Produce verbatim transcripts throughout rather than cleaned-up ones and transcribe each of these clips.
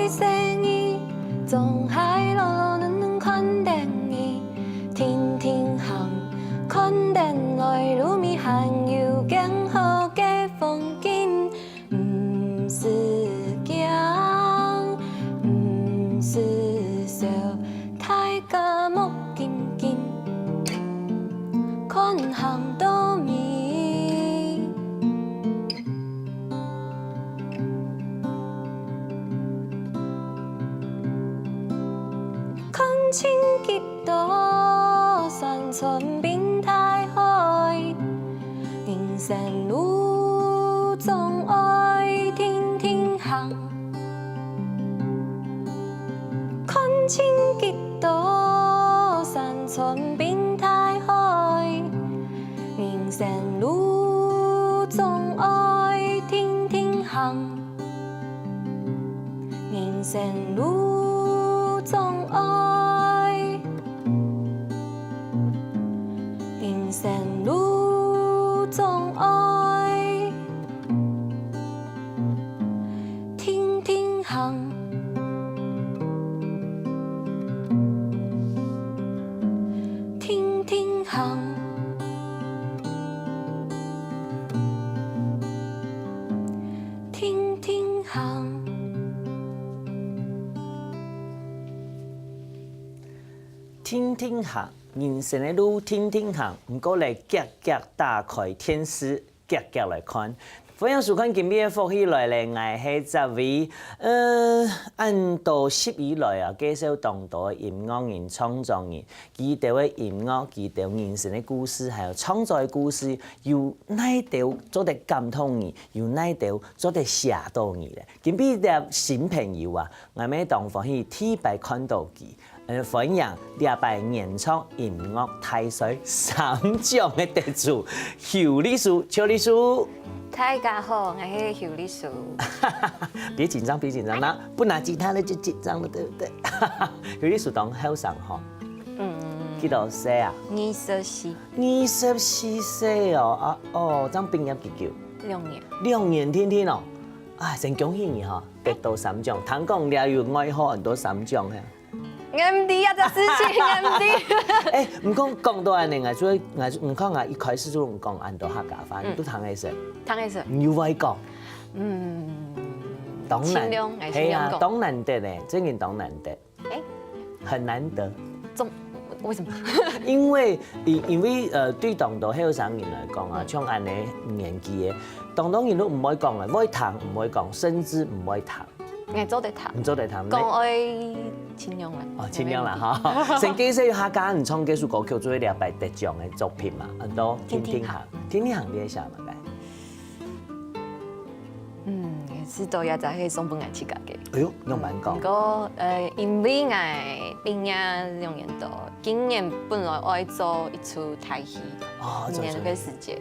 細義，總係老老嫩嫩看等你，定定行，看等來路尾還有更好个風景。毋使驚，毋使愁，大家目金金，看行到尾。 看清幾多山川並大海，人生路總愛定定行。看清幾多山川並大海，人生路總愛定定行。 人生路總愛，人生路總愛，定定行，定定行。 定定行。定定行，人生个路定定行，毋過來遽遽打開電視，遽遽來看。歡迎收看今晡日个福氣來了，𠊎係哲維。呃，恁多集以來啊，介紹當多个音樂人、創作人，佢兜个音樂、佢兜人生个故事，還有創作个故事，有哪兜做得感動你，有哪兜做得寫到你咧？今晡日个新朋友啊，𠊎乜當歡喜第一擺看到佢。呃，歡迎這擺原創音樂大賽三獎个得主邱禮舒，邱禮舒。大家好，𠊎係邱禮舒。別緊張，別緊張，拿不拿吉他了就緊張了，對不對？邱禮舒當後生吼，嗯，幾多歲啊？二十四。二十四歲哦，啊哦，正畢業幾久？兩年。兩年定定哦，啊，先恭喜你哈，得到三獎。聽講你還有愛好很多三獎嘿。 𠊎毋知啊，這事情𠊎毋知。哎，毋過講到恁呢，𠊎就𠊎你看啊，一開始就講恁多客家話，你都聽得識，聽得識。你又會講，嗯，當難，盡量，哎，係啊，盡量講。當難得呢，真的當難得，哎，很難得。怎為什麼？因為因因為呃，對當多後生人來講啊，像恁呢年紀个，當多人都毋會講啊，會聽毋會講，甚至毋會聽。 𠊎做得聽。你做得聽，講愛盡量啦。哦，盡量啦哈。先介紹一下，剛剛你唱這首歌曲就係這擺得獎个作品嘛，很多定定行，定定行，你係寫麼个？嗯，係都也就係送分𠊎自家个。哎喲，仰般講？毋過，呃，因為𠊎畢業兩年多，今年本來愛做一齣大戲，哦，一年个時間。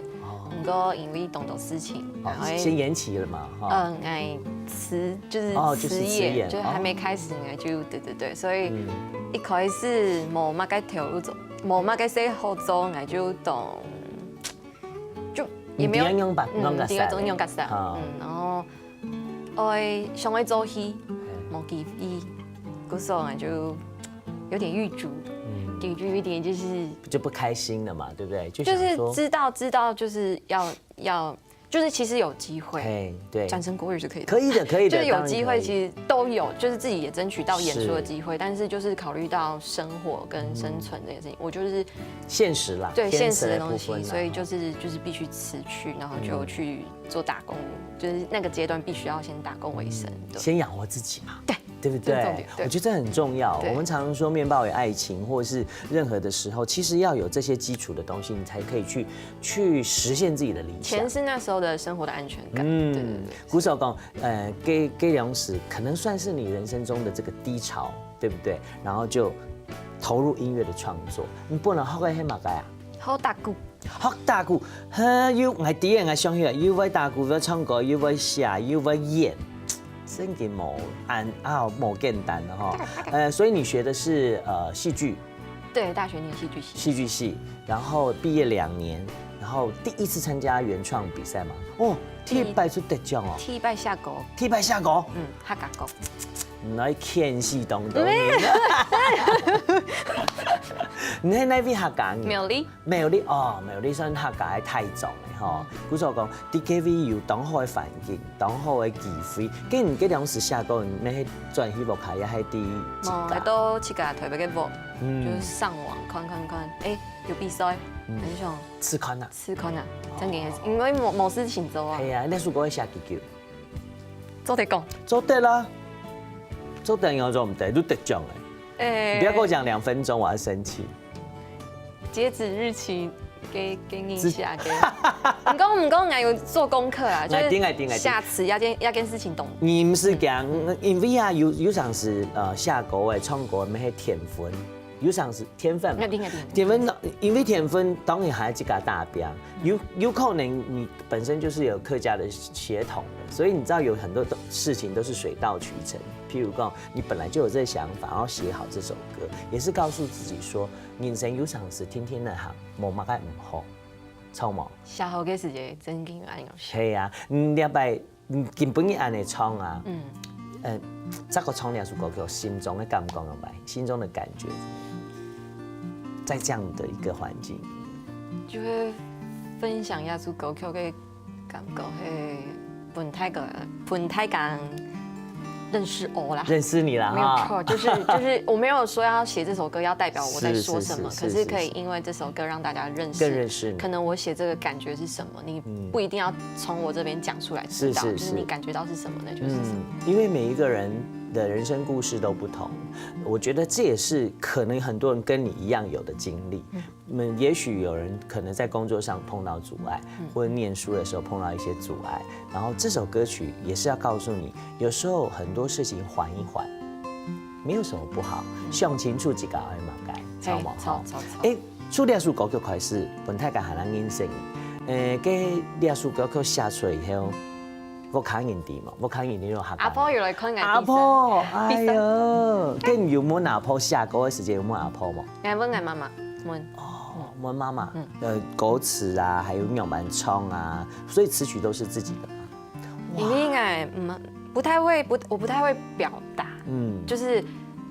毋過因為當多事情，哦，先延期了嘛，哈。嗯，哎，辭就是哦，就是辭演，辭演，就還沒開始呢，就對對對，所以一開始無麼个頭路做，無麼个事好做，𠊎就當就也沒有，毋知愛仰般，嗯，仰般毋知愛做仰般，啊，嗯，然後愛想愛做戲，無機會，故所𠊎就有點鬱卒，鬱卒一點就是就不開心了嘛，對不對？就就是想說知道知道就是要要，就是其實有機會，嘿，對，轉成國語是可以的，可以的，可以的，就是有機會，當然可以。其實都有，就是自己也爭取到演出的機會，是。但是就是考慮到生活跟生存這件事情，我就是現實啦，對，現實的東西，现实的部分啦，所以就是就是必須辞去，然後就去做打工，就是那個階段必須要先打工為生，對。先養活自己嘛。對。 对不对？这是重点，对。我觉得这很重要。对。我们常常说面包与爱情，或是任何的时候，其实要有这些基础的东西，你才可以去去实现自己的理想。钱是那时候的生活的安全感。嗯，对对对。故所講，呃，該該兩時可能算是你人生中的这个低潮，对不对？然后就投入音乐的创作。你本來學个係麼个啊？學打鼓。 學打鼓，哈，又，𠊎知个，𠊎想起來，又會打鼓，又會唱歌，又會寫，又會演，真个無，恁，啊，無簡單的哈。呃，所以你學的是，呃，戲劇，对，大学念戏剧系。戏剧系，然后毕业两年，然后第一次参加原创比赛嘛，哦，第一擺就得獎哦，第一擺寫歌。第一擺寫歌，嗯，客家歌。毋來牽死當多人。你係哪位客家人？苗栗。苗栗哦，苗栗算客家个大宗个吼。故所講，在該位有當好个環境，當好个機會。該你該當時寫歌，你係轉去屋下，也係在自哦，家？都自家台北个屋，嗯就是上網看看看，哎，有比賽，嗯很想試看啊。試看啊，真个，因為無無事情做啊，係啊，那首歌會寫幾久？做得講，做得啦，做得又做毋得，你得獎哎。哎你不要跟我講兩分鐘，我要生氣。截止日期給給你一下，給。你講你講，𠊎有做功課啊，就來，定來定來是下次要件要件事情懂。你毋使講，因為啊，有有常時呃，寫歌个、唱歌个，乜係天分，有常時天分嘛那。定啊定啊。天分，因為天分當然還係自家打拚，有有可能你本身就是有客家的血統的，所以你知道有很多事情都是水到渠成。譬如講，你本來就有這個想法，然後寫好這首歌，也是告訴自己說，人生有常時天天的行，無麼个毋好，著無？寫好个時節真經有恁樣寫。係啊，嗯，禮拜，嗯，今晡日恁樣唱啊，嗯，呃，再過唱兩首歌曲，心中的感覺怎麼辦？心中的感覺，在這樣的一個環境，就會分享這首歌曲个感覺，係分大家分大家認識我啦。認識你了哈。沒有錯，就是就是我沒有說要寫這首歌要代表我在說什麼，是是是可是可以因為這首歌讓大家認識，更認識你可能我寫這個感覺是什麼，你嗯不一定要從我這邊講出來知道，是是就是你感覺到是什麼，那就是什麼。嗯，因為每一個人的人生故事都不同，我覺得這也是可能很多人跟你一樣有的經歷。嗯，也許有人可能在工作上碰到阻礙，或者念書的時候碰到一些阻礙，然後這首歌曲也是要告訴你，有時候很多事情緩一緩，沒有什麼不好，想清楚自家愛麼个，著無？著著著。誒，從這首歌曲開始，分大家還能認識你。誒，該這首歌曲寫出來以後，屋下人知無？屋下人知有客家人？阿婆有來看𠊎。阿婆，哎呀，該你有問阿婆寫歌个時節有問阿婆無？𠊎問𠊎媽媽，問。哦，問媽媽，呃，歌詞啊，還有仰般唱啊，所以詞曲都是自己的嘛。因為𠊎嗯不太會不我不太會表達，嗯，就是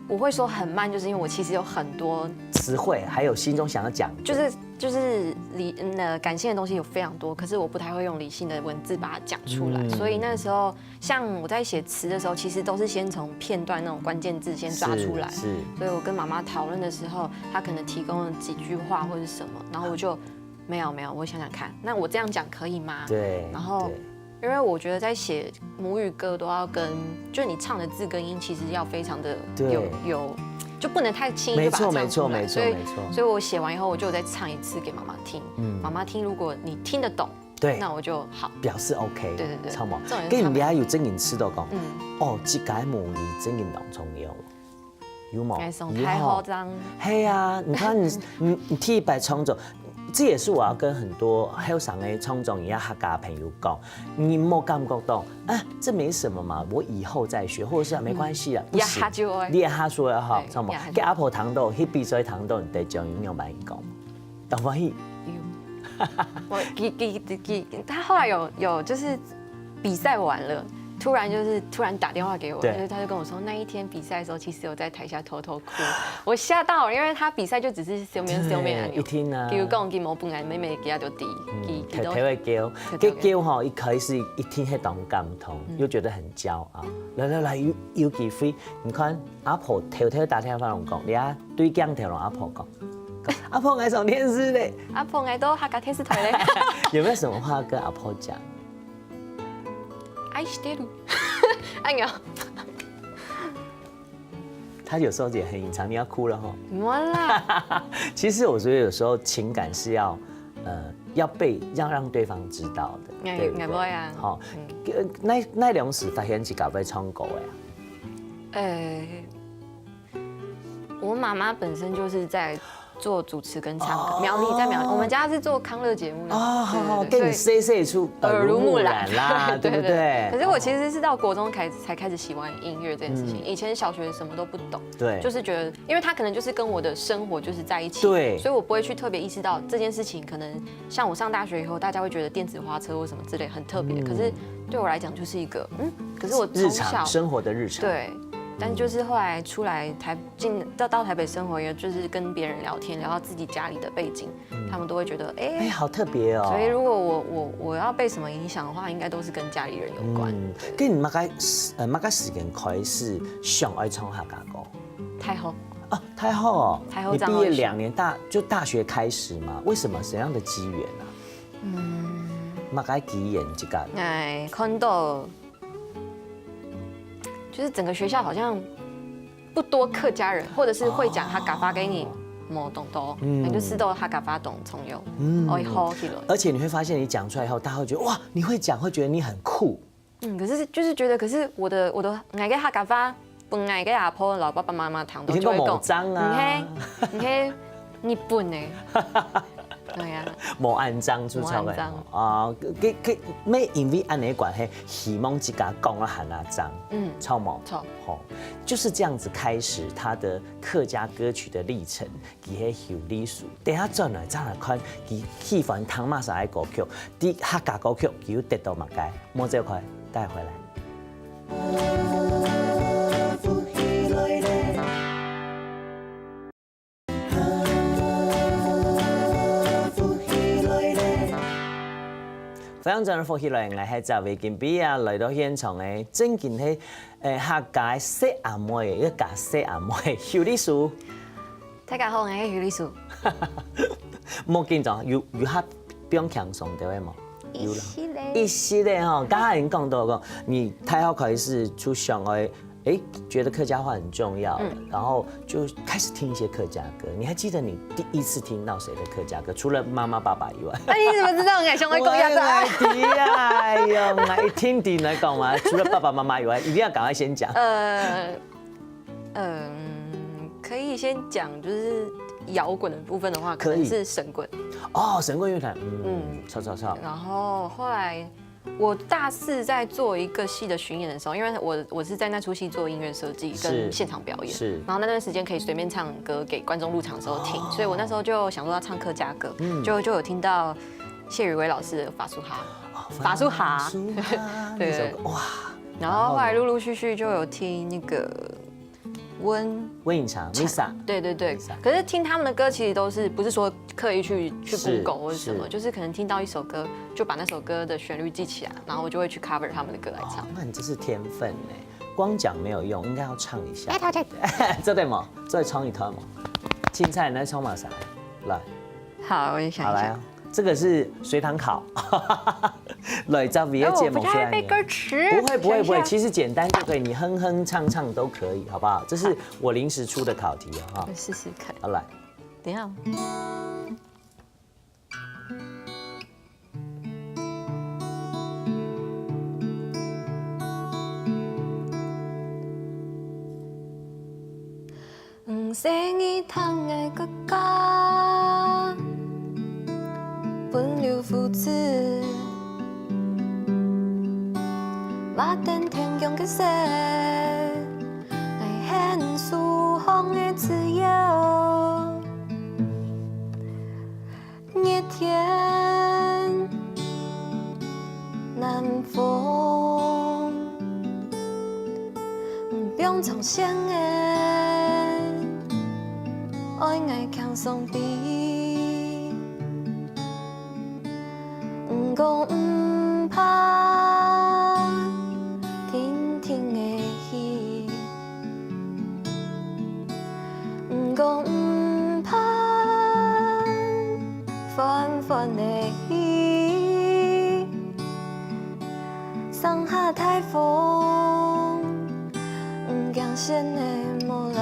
我會說很慢，就是因為我其實有很多詞彙還有心中想要講的，就是就是理嗯呃感性的東西有非常多，可是我不太會用理性的文字把它講出來，嗯所以那時候像我在寫詞的時候，其實都是先從片段那種關鍵字先抓出來。是，是所以我跟媽媽討論的時候，她可能提供了幾句話或者什麼，然後我就沒有沒有，我想想看，那我這樣講可以嗎？對，然後對因為我覺得在寫母語歌都要跟，就你唱的字跟音其實要非常的對有有，就不能太輕易就把它唱出來。沒錯沒錯沒錯所以沒錯所以我寫完以後，我就再唱一次給媽媽聽。嗯媽媽聽，如果你聽得懂，對，那我就好。表示 OK，對對對著無？重點是跟你等下有真正知道講，嗯，哦，這个母語真正當重要，有無？哎，送太好這樣。係啊，你看你你你第一擺創作，這也是我要跟很多後生的創作人啊、客家朋友講，你莫感覺到啊，這沒什麼嘛，我以後再學，或者是啊沒關係啊，不行一下就會你一下就會好，對著無一下？就該阿婆聽到，去比賽聽到，你得獎，你有辦法講，當歡喜。有。我給給給，他後來有有就是比賽完了，突然就是突然打電話給我，對就是他就跟我說那一天比賽的時候，其實有在台下偷偷哭，我嚇到了，因為他比賽就只是笑面笑面而已一。定啊，比如講，佢無本來妹妹佢就知，嗯，佢佢都特別會叫，特別該叫吼，一開始一定係當感動，又覺得很驕傲。來來來，有有機會，你看阿婆偷偷打電話同講，你啊對鏡頭同阿婆講，講阿婆，𠊎上電視咧。阿婆，𠊎到客家電視台咧。有沒有什麼話跟阿婆講？愛してる。哎呀，她有時候也很隱藏，你要哭了吼。沒啦。其實我覺得有時候情感是要，呃，要被要讓對方知道的，哎對不對？哎，不會啊。好，呃，那那兩時發現自己會唱歌的啊？呃，我媽媽本身就是在做主持跟唱歌，哦苗栗在苗栗，我們家是做康樂節目的。哦，好好，對對對，跟你細細出耳濡目染啦，對不对？可是我其實是到國中開始才開始喜歡音樂這件事情，以前小學什麼都不懂，对，就是覺得，因為它可能就是跟我的生活就是在一起，对所以我不會去特別意識到這件事情。可能像我上大學以後，大家會覺得電子花車或什麼之類很特別，可是對我來講就是一個，嗯，可是我日從小常生活的日常，對，但就是后来出来台进到到台北生活，也就是跟别人聊天，聊到自己家里的背景，他们都会觉得，哎，好特别哦。所以如果我我我要被什么影响的话，应该都是跟家里人有关。嗯，对。跟你么个呃么个时间开始想爱唱客家歌？太好。哦，太好哦！太好，你毕业两年大就大学开始嘛？为什么？什么样的机缘啊？嗯，么个机缘这个？哎，看到就是整个学校好像不多客家人，或者是会讲客家话给你摸懂懂，嗯，你就知道客家话懂重要，嗯，哦，好起来。而且你会发现，你讲出来以后，大家会觉得哇，你会讲，会觉得你很酷。嗯，可是就是觉得，可是我的我的，我个客家话，本来个阿婆老爸爸妈妈听到就会讲，你听过某张啊，你嘿，你嘿，你笨呢。对呀，無恁樣就錯个。無恁樣。啊，佢佢，因為恁樣个關係，希望自家講到恁樣，嗯，著無？著。吼，就是這樣子開始他的客家歌曲的歷程，佢係邱麗淑。等下轉來再來看，佢喜歡聽麼儕个歌曲，在客家歌曲佢有得到麼个，莫走開，帶回來。 歡迎轉來福氣來，𠊎係趙維金，今晡日來到現場个，正經係，誒，客家个細阿妹，一個假細阿妹，邱麗淑。大家好，𠊎係邱麗淑。莫緊張，有有較放輕鬆對無？有啦。一息咧。一息咧吼，剛才已經講到講，你大學開始就想愛 哎，覺得客家話很重要，嗯，然後就開始聽一些客家歌。你還記得你第一次聽到誰的客家歌？除了媽媽、爸爸以外。哎，你怎麼知道？你還想要講一下子啊？我哪知啊？哎喲，𠊎一定定來講嘛，除了爸爸媽媽以外，一定要趕快先講。呃，嗯，可以先講，就是搖滾的部分的話，可能是神棍。可以。哦，神棍樂團，嗯，嗯，著著著。然後後來 我大四在做一個戲的巡演的時候，因為我我是在那齣戲做音樂設計跟現場表演，是，是。然後那段時間可以隨便唱歌給觀眾入場的時候聽，哦，所以我那時候就想說要唱客家歌，嗯，就就有聽到謝宇威老師的《法蘇哈》，哦，《法蘇哈》，《法蘇哈》對，那首歌，哇，然後後來陸陸續續就有聽那個 溫溫穎常，Lisa。對對對，可是聽他們的歌其實都是不是說刻意去去 Google 或者什麼，就是可能聽到一首歌，就把那首歌的旋律記起來，然後我就會去 cover 他們的歌來唱。哦，那你這是天分欸，光講沒有用，應該要唱一下。這對嗎？再唱一段嗎？青菜來唱嘛啥？來。好，我也想一下。好，來啊。 這個是隨堂考。來，這位个節目雖然，哎，我不太會背歌詞，不會不會不會，想一下。其實簡單就可以，你哼哼唱唱都可以，好不好？這是我臨時出的考題啊，哈。我試試看。好，來。等一下。 毋使你聽𠊎个歌，分流付出，畫等天光个色，𠊎很舒服个自由。 熱天，南風，毋放長線个，愛𠊎輕鬆滴。毋講毋怕，定定个去。 毋講毋怕，歡歡个去，上下大風，毋驚雪个無留，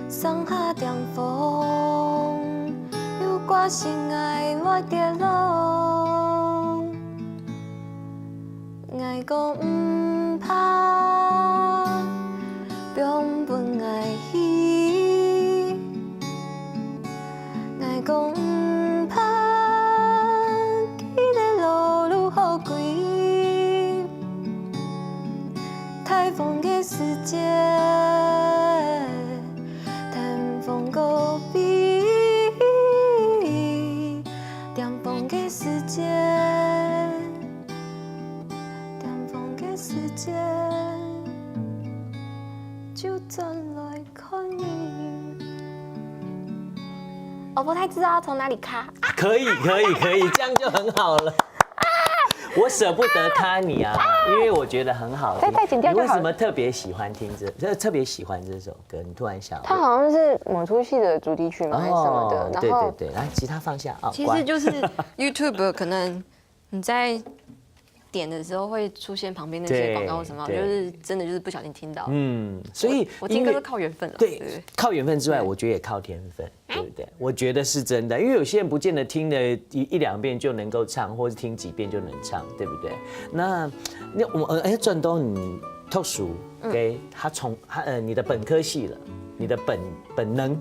上下點風，又掛心愛會跌落。 𠊎講毋怕，放分𠊎去。𠊎講毋怕，記得老路好歸。大風个時節，聽風个鼻，點風个時節。 點風个時節，我不太知道要从哪里卡。可以可以可以，这样就很好了。我舍不得卡你啊，因为我觉得很好听。再再剪掉就好了。你为什么特别喜欢听这？特别喜欢这首歌？你突然想，它好像是某出戏的主题曲吗，还是什么的？哦，然后对对对，来吉他放下啊，其实就是YouTube 可能你在点的时候会出现旁边那些广告什么，对就是真的就是不小心听到。嗯，所以我听歌是音乐靠缘分了，对对不对？靠缘分之外，我觉得也靠天分，对不对？我觉得是真的，因为有些人不见得听了一一两遍就能够唱，或是听几遍就能唱，对不对？那那我们呃，哎，转到你特殊，OK，他从他呃你的本科系了，你的本本能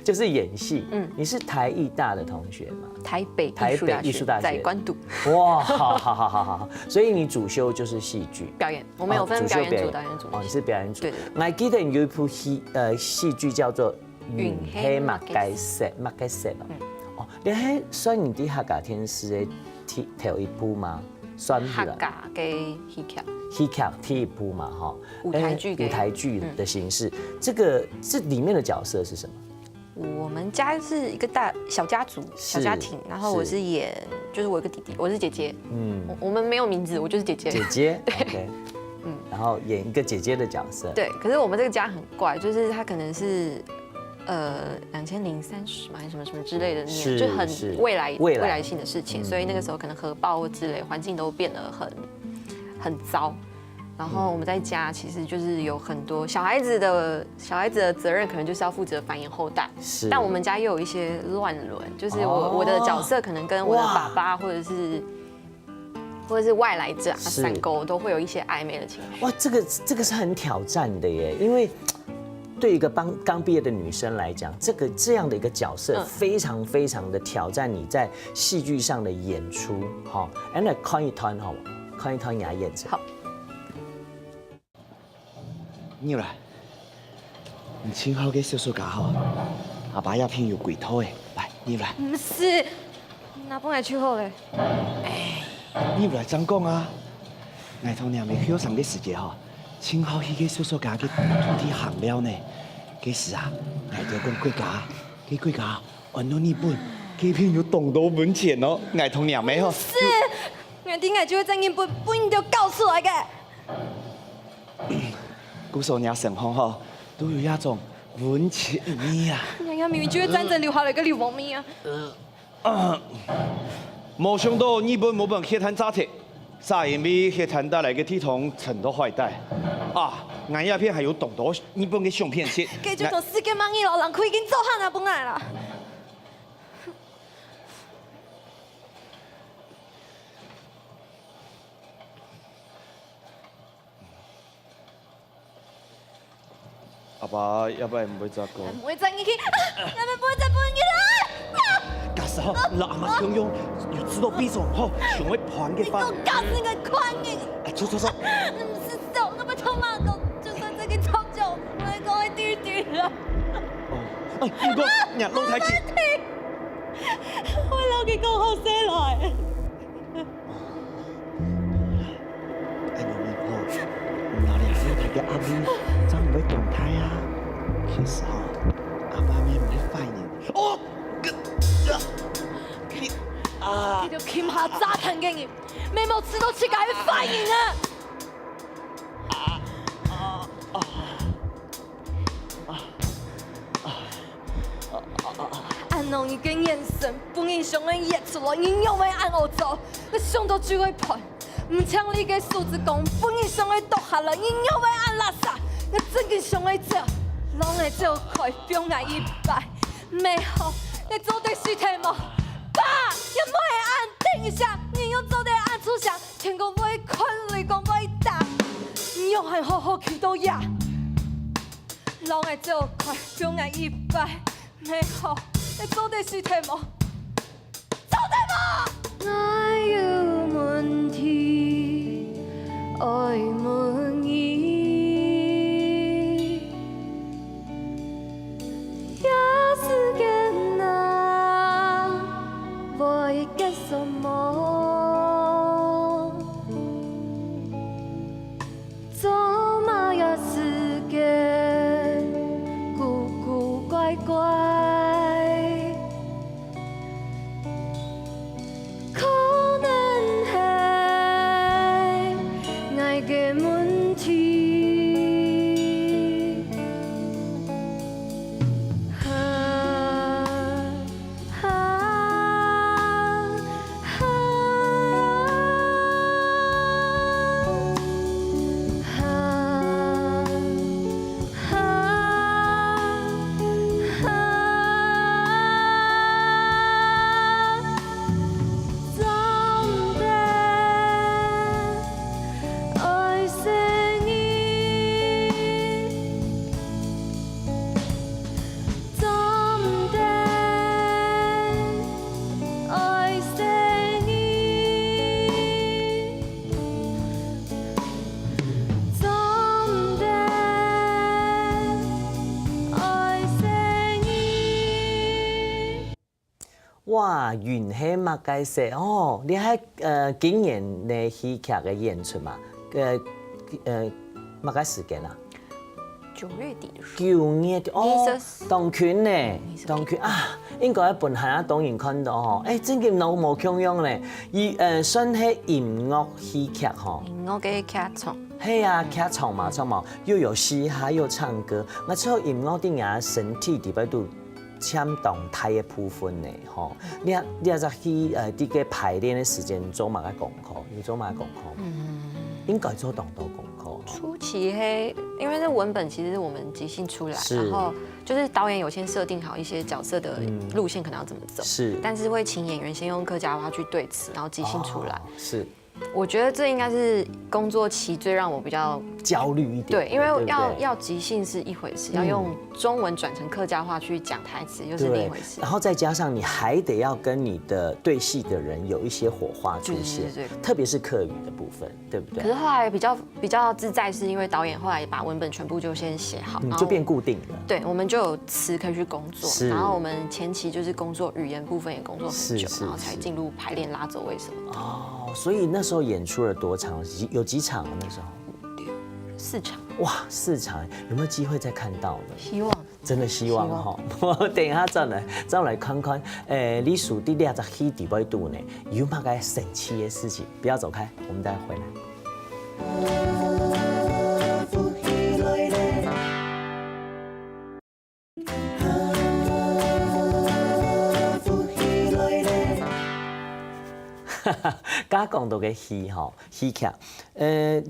就是演戏，嗯，你是台艺大的同学嘛？台北台北艺术大学艺术大学在关渡。哇，好好好好好好，所以你主修就是戏剧。表演，我们有分哦主修表演组、演导演组。哦，你是表演组。对对我还记得你有一部戏，呃，戏剧叫做《云黑马该色》，马该色哦。哦，你还算你第一个天师的第头一部吗？算不了。客家的戏剧，戏剧第一部嘛，哈。舞台剧的哎舞台剧的形式，这个这里面的角色是什么？我们家是一个大小家族、小家庭，然后我是演，就是我有个弟弟，我是姐姐，嗯，我我们没有名字，我就是姐姐。姐姐，OK，嗯，然后演一个姐姐的角色。对，可是我们这个家很怪，就是他可能是呃两千零三十嘛，还是什么什么之类的年，是就很是未来未来未来性的事情，所以那个时候可能核爆之类，环境都变得很很糟。然后我们在家其实就是有很多小孩子的小孩子的责任，可能就是要负责繁衍后代。是，但我们家又有一些乱伦，就是我、哦我的角色可能跟我的哇爸爸或者是或者是外来者啊、是散狗都会有一些暧昧的情绪。哇，这个这个是很挑战的耶，因为对一个刚刚毕业的女生来讲，这个这样的一个角色嗯非常非常的挑战你在戏剧上的演出，哈。哎，那看一段好吗？看一段你来演这。好。入來。你盡好个小說家吼，阿爸這片有幾套誒，來，入來。毋是，拿分𠊎就好咧。入來正講啊！𠊎同若姆後生个時節吼，盡好去个小說家个土地行尞呢。該時啊，𠊎兜講國家，該國家安到日本，該片有當多文錢哦。𠊎同若姆吼，是，𠊎知𠊎就會在日本分你兜搞出來个。故所若身項吼，都有這種文錢味啊。娘娘明明就係戰爭留下來个流亡命啊！無想到日本無分核彈炸忒，正因為核彈帶來个地動震到壞忒。啊，𠊎這片還有當多日本个相片先。該就同世界末日咯，人佢已經做下拿分𠊎啦。阿爸，阿爸毋會再講。毋會再入去，啊，𠊎毋會再分你啦！啊！假使吼，摎阿媽共樣，有知道彼種吼，想愛盤个話，你講假使个款人，哎，走走走。你毋使走，𠊎拜託媽講，就算再去吵架，𠊎講愛弟弟啦。哦，哎，你講，你老太去。我摎佢講好勢來。 哎，你好，拿了這大个壓力，正毋會當大啊。其實吼，阿爸姆毋係壞人。哦，啊，佢就欠下炸彈个人，乜無知道自家係壞人啊！恁樣你个眼神，分人想愛挖出來，你仰會恁惡做？你想到就會盤，毋像你个手指公，分人想愛剁下來，你仰會恁垃圾？你真个想愛走，摎𠊎走開，放𠊎一擺。毋好，你做得死忒無？爸，你毋會恁等一下，你又做得恁出聲，天公會看，雷公會打，你仰還好好企到這？ 摎𠊎走開，放𠊎一擺，毋好，你做得死忒無？做得無？𠊎有問題愛問你，這世間啊，會結束無？ 做麼个世界古古怪怪？哇，雲係麼个色？哦，你還呃今年个戲劇个演出嘛？呃呃，麼个時間啊？九月底的時候，九月哦二十，當近呢二十，當近啊，應該分還多人看到吼。哎，正經都無共樣呢，佢呃算係音樂戲劇吼。音樂个劇場。係啊，劇場嘛，唱嘛，又有嘻哈又唱歌，那之後音樂定下身體裡背都佔當大个部分呢，吼。你你這去呃，這个排練个時間做麼个功課？有做麼个功課？嗯，應該做當多功課。初期嘿，因為這文本其實是我們即興出來，是然後就是導演有先設定好一些角色的路線可能要怎麼走，是但是會請演員先用客家話去對詞，然後即興出來。哦是，我覺得這應該是工作期最讓我比較焦慮一點。對，因為要對不對要即興是一回事，要用中文轉成客家話去講台詞又是另一回事。然後再加上你還得要跟你的對戲的人有一些火花出現，對對對對特別是客語的部分，對不對？可是後來比較比較自在，是因為導演後來把文本全部就先寫好，嗯，然后就變固定了。对，我們就有詞可以去工作，是然後我們前期就是工作語言部分也工作很久，是是然後才進入排練、拉走位什麼的。哦，所以那時候演出了多場？有幾場啊？那時候四場，哇，四場，有沒有機會再看到呢？希望真的希望哈，我等一下再來再來看看，誒，你手底這隻戲底背肚呢，有麼个神奇的事情？不要走開，我們待會回來。剛剛講到个戲吼，戲劇，呃，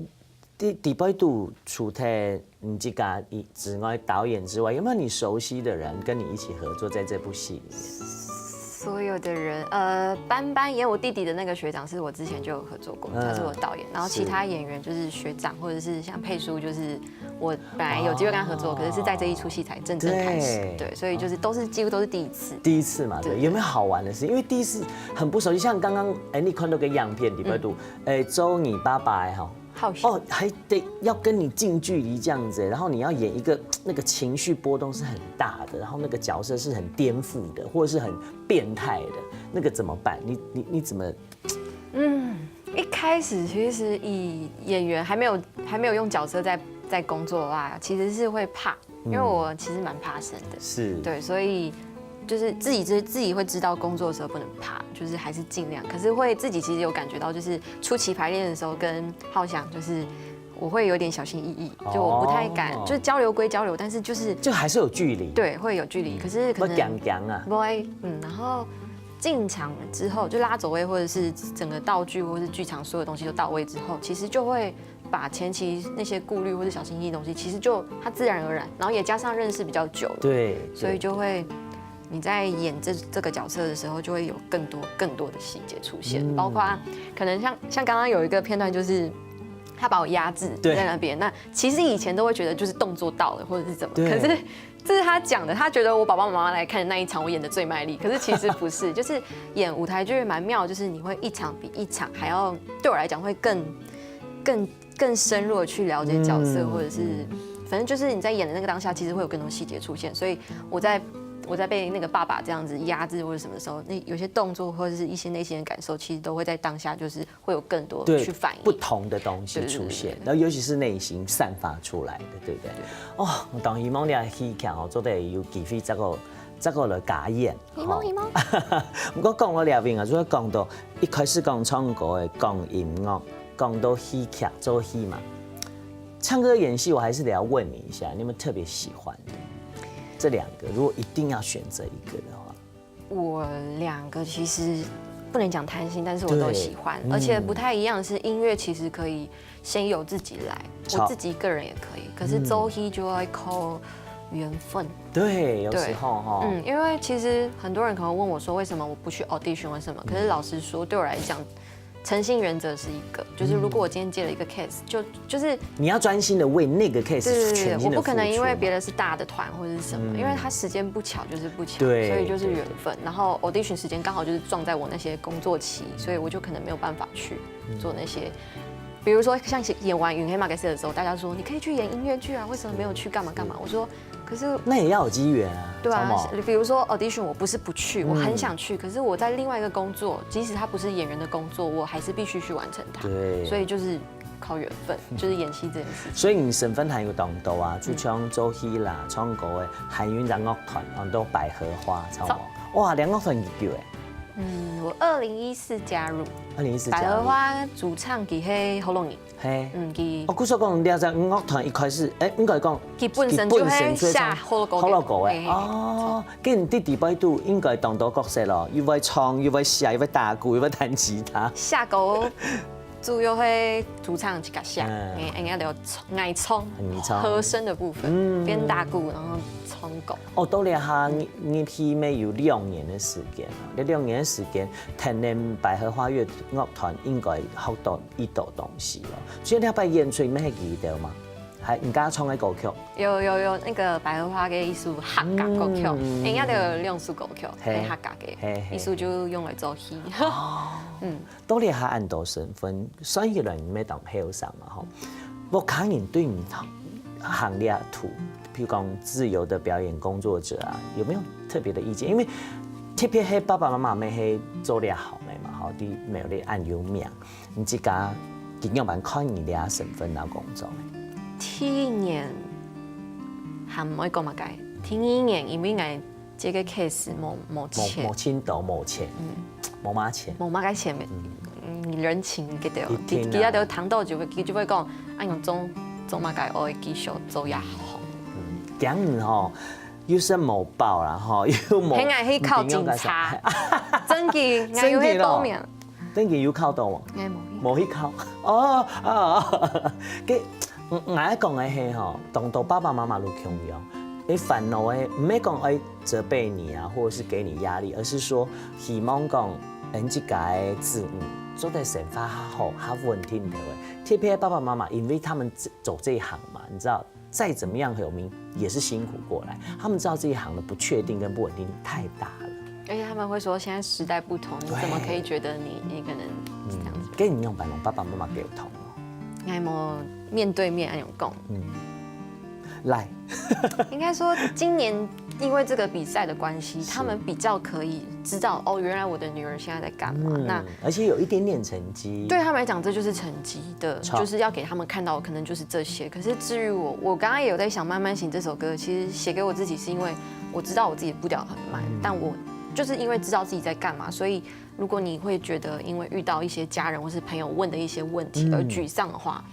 底底背肚除了你自家以之外，導演之外，有沒有你熟悉的人跟你一起合作在這部戲裡面？所有的人，呃，班班演我弟弟的那個學長是我之前就有合作過，嗯他是我導演，然後其他演員就是學長，或者是像佩舒，就是我本來有機會跟他合作，可是是在這一齣戲才正式開始，對對，所以就是都是幾乎都是第一次。第一次嘛，對，對有沒有好玩的事？因為第一次很不熟悉，像剛剛哎，你看到个樣片底背肚，哎，做你爸爸哎吼，好笑。哦，還得要跟你近距離這樣子，然後你要演一個那個情緒波動是很大的，然後那個角色是很顛覆的，或者是很變態的，那個怎麼辦？你你你怎麼？一開始其實以演員還沒有還沒有用角色在在工作的話，其實是會怕，因為我其實蠻怕生的，是對，所以就是自己知自己會知道工作的時候不能怕，就是還是盡量，可是會自己其實有感覺到，就是初期排練的時候跟浩翔就是我會有點小心翼翼，就我不太敢，哦就是交流歸交流，但是就是就還是有距離，，對會有距離，可是可能要講講啊，不會，嗯，然後進場之後，就拉走位或者是整個道具或是劇場所有東西都到位之後，其實就會把前期那些顧慮或是小心翼翼的東西，其實就它自然而然，然後也加上認識比較久了，對，所以就會你在演這這個角色的時候，就會有更多更多的細節出現，包括可能像像剛剛有一個片段，就是他把我壓制對在那邊，那其實以前都會覺得就是動作到了或者是怎麼，對可是。這是他講的，他覺得我爸爸媽媽來看的那一場，我演的最賣力。可是其實不是，就是演舞台劇蠻妙，就是你會一場比一場還要，對我來講會更、更、更深入的去了解角色，嗯或者是，反正就是你在演的那個當下，其實會有更多細節出現。所以我在我在被那個爸爸這樣子壓制或者什麼的時候，那有些動作或者是一些內心的感受，其實都會在當下就是會有更多對去反應。不同的東西出現，對對對對然後尤其是內心散發出來的，對不對？哦，我當希望你个戲劇哦，做得有機會再過再過來加演。希望希望。不過講到這邊啊，就係講到一開始講唱歌的，講音樂，講到戲劇做戲嘛。唱歌演戲，我還是得要問你一下，你有沒有特別喜歡的這兩個？如果一定要選擇一個的話，我兩個其實不能講貪心，但是我都喜歡，對而且不太一樣的是，音樂其實可以先由自己來，好我自己個人也可以，可是做戲就會靠緣分。對，有時候哈，嗯，因為其實很多人可能問我說，為什麼我不去 audition，為什麼？可是老實說，對我來講，誠信原則是一個，就是如果我今天接了一個 case，就就是你要專心的為那個 case 對對對對，全心的我不可能因為別的是大的團或者是什么，因為他時間不巧就是不巧，對所以就是缘分。然後 audition 時間剛好就是撞在我那些工作期，所以我就可能沒有辦法去做那些，比如說像演完《雲黑馬克思》的時候，大家說你可以去演音樂劇啊，為什麼沒有去幹嘛幹嘛？我說可是那也要有机缘啊，对啊，比如说 audition，我不是不去，我很想去，可是我在另外一个工作，即使它不是演员的工作，我还是必须去完成它。对，所以就是靠缘分，就是演戏这件事情。所以你身份还有当多啊，就像做戏啦、唱歌的，还有一个乐团，安到百合花，知道吗？哇，两个乐团几久诶？嗯，我二零一四加入，二零一四百合花主唱佢係好容易。 嘿，嗯，佢，哦，故所讲，你知影樂團一开始，哎，应该讲，佢本身就係写好歌个，好歌个，哦，跟你弟弟拜度应该当多角色咯，又会唱，又会写，又会打鼓，又会弹吉他。写歌主要係主唱自家写，嗯，哎，人家就唱，爱唱，很唱，和声的部分，嗯，边打鼓然后唱歌。哦，到了哈，你你起码有两年的时间啊，这两年的时间，跈等百合花月乐团应该学到 一道东西咯。所以你要拜演出，你们还记得吗？还你刚刚唱的歌曲？有有有，那个百合花个一首客家歌曲，嗯，应该有两首歌曲，嘿，是客家个，嘿嘿，一首就用来做戏。哦，嗯，到底还恁多身份，算起来你们当后生嘛吼。我看你对你行列图，譬如讲自由的表演工作者啊，有没有特别的意见？因为特别是爸爸妈妈们是做了好的嘛，吼，对没有你恁有名。 你自家仰般看你个身份摎工作呢？第一年还毋会讲么个，第二年因为𠊎这个 case 无无钱，无无钱到无钱，嗯，无嘛钱，无么个钱，嗯，人情个对，一定啊，其其他都谈到就会就会讲，哎哟，做做么个，我继续做也好。嗯，今日吼，又是无报啦吼，又无，很爱去考警察，真个，𠊎有去报名。 等于有考到无？哎，无去。无去考。哦，啊，个，嗯，𠊎讲个係吼，当多爸爸妈妈都共样，你烦恼个，毋係讲爱责备你啊，或者是给你压力，而是说希望讲，嗯，自家个子女做得生活好，好稳定个。特别爸爸妈妈，因为他们走这一行嘛，你知道， 再怎么样有名，也是辛苦过来。他们知道这一行的不确定跟不稳定太大了。而且他们会说，现在时代不同，你怎么可以觉得你你可能这样子？嗯，跟你用白龙爸爸妈妈沟通哦。应该么面对面那种讲。嗯，来，应该说今年因为这个比赛的关系，他们比较可以知道哦，原来我的女儿现在在干嘛。嗯，那而且有一点点成 成绩。对他们来讲，这就是成绩的，就是要给他们看到，可能就是这些。可是至于我，我刚刚也有在想《慢慢行》这首歌，其实写给我自己，是因为我知道我自己步调很慢，但我就是因为知道自己在干嘛，所以如果你会觉得因为遇到一些家人或是朋友问的一些问题而沮丧的话，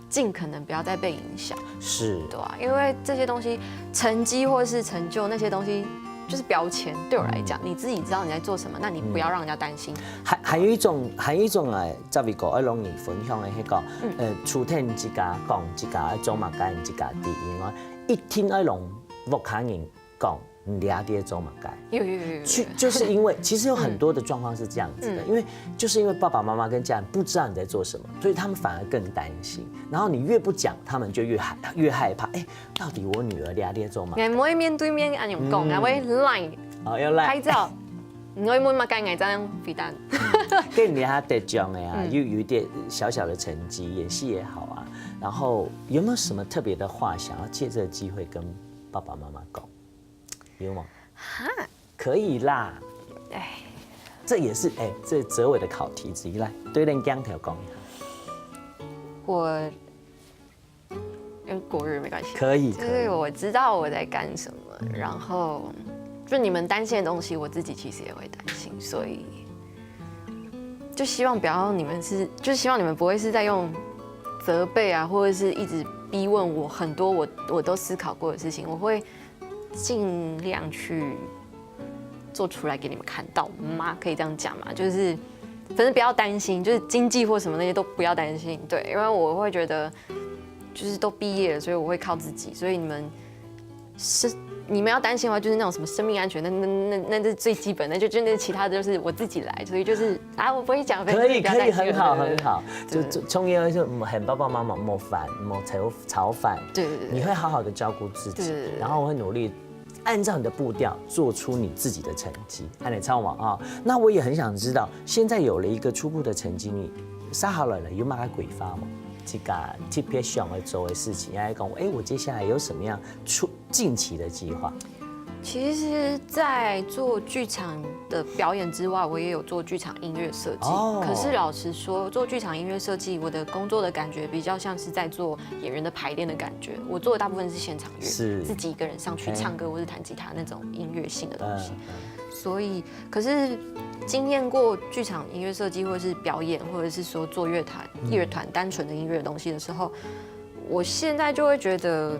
尽可能不要再被影响。是，对啊，因为这些东西，成绩或是成就那些东西，就是标签。对我来讲，你自己知道你在做什么，那你不要让人家担心。还还有一种，还有一种啊，赵伟哥，二龙你分享的那个，呃，除忒自家讲自家做么个自家第一外，一定要让屋下人讲，你阿爹做么个。有有有有有。去，就是因为其实有很多的状况是这样子的，因为就是因为爸爸妈妈跟家人不知道你在做什么，所以他们反而更担心。然后你越不讲，他们就越害越害怕。哎，到底我女儿阿爹做么个？你不会面对面那样讲，嗯，还会 Line 哦，要 Line 拍照。你会问嘛？该该这样回答。跟你他得奖的啊，又有一点小小的成绩，演戏也好啊。然后有没有什么特别的话想要借这个机会跟爸爸妈妈讲？有吗？哈，可以啦。哎，这也是哎，这哲伟的考题之一。来，对恁鏡头讲一下。我用国语没关系。可以，就是我知道我在干什么，然后就你们担心的东西，我自己其实也会担心，所以就希望不要你们是，就希望你们不会是在用责备啊，或者是一直逼问我很多我我都思考过的事情，我会尽量去做出来给你们看到吗？可以这样讲吗？就是反正不要担心，就是经济或什么那些都不要担心，对，因为我会觉得就是都毕业了，所以我会靠自己，所以你们是你们要担心的话，就是那种什么生命安全，那那那那是最基本的，就真的其他的就是我自己来，所以就是啊，我不会讲，可以可以，很好很好，就就创业就是很爸爸妈妈莫烦莫操操烦，对对对，你会好好的照顾自己，对对对，然后会努力按照你的步调做出你自己的成绩，按你唱完啊。那我也很想知道，现在有了一个初步的成绩，你杀好了了，有买个鬼发吗？自家特別想要做的事情，還有講，哎，我接下來有什麼樣出近期的計劃？其实，在做剧场的表演之外，我也有做剧场音乐设计。哦可是老实说，做剧场音乐设计，我的工作的感觉比较像是在做演员的排练的感觉。我做的大部分是现场乐，是自己一个人上去唱歌或是弹吉他那种音乐性的东西。嗯所以，可是经验过剧场音乐设计，或者是表演，或者是说做乐团、乐团单纯的音乐的东西的时候，我现在就会觉得，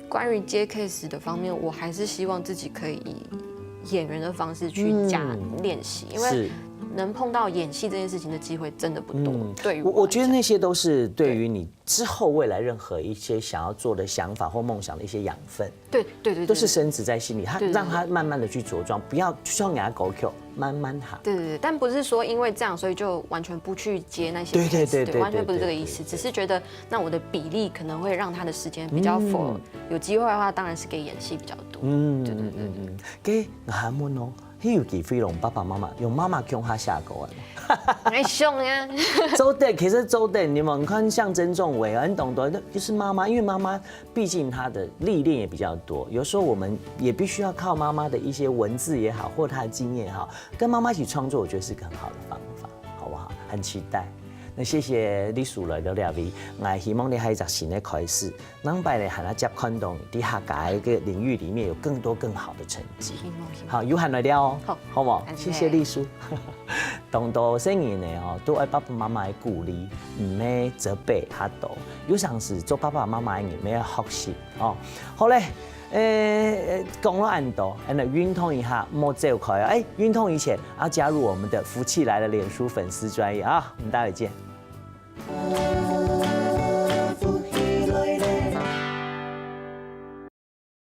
关于接 case 的方面，我还是希望自己可以以演员的方式去加嗯练习，因为是，能碰到演戏这件事情的机会真的不多。嗯对于我我觉得来讲那些都是对于你之后未来任何一些想要做的想法或梦想的一些养分，对对对，都是深植在心里，它对对让它慢慢的去茁壮，不要就像人家狗口慢慢哈。对对对，但不是说因为这样，所以就完全不去接那些对对 case，对对完全不是这个意思，对对对只是觉得那我的比例可能会让他的时间比较 full，、有机会的话，当然是给演戏比较多。嗯对对对嗯嗯，给俺们哦，还有机会用爸爸妈妈，用妈妈共下下狗啊。很凶啊，周董，其实周董，你们看像曾仲伟啊，很懂得，那就是妈妈，因为妈妈毕竟她的历练也比较多，有时候我们也必须要靠妈妈的一些文字也好，或她的经验也好，跟妈妈一起创作，我觉得是个很好的方法，好不好？很期待。那谢谢李淑来到这位，我希望你还有一个新的开始，能把你还要接看到你在客家个领域里面有更多更好的成绩。希望希望好，有閒來尞哦，好好不好？感謝谢谢丽淑。當多細人仔哦，都愛爸爸媽媽个鼓勵，毋係責備較多。有常時做爸爸媽媽个人，愛學習哦。好咧，誒，講了恁多，恁樣運動一下，莫走開哦。誒，運動以前要加入我們的福氣來了臉書粉絲專頁啊，我們待會見。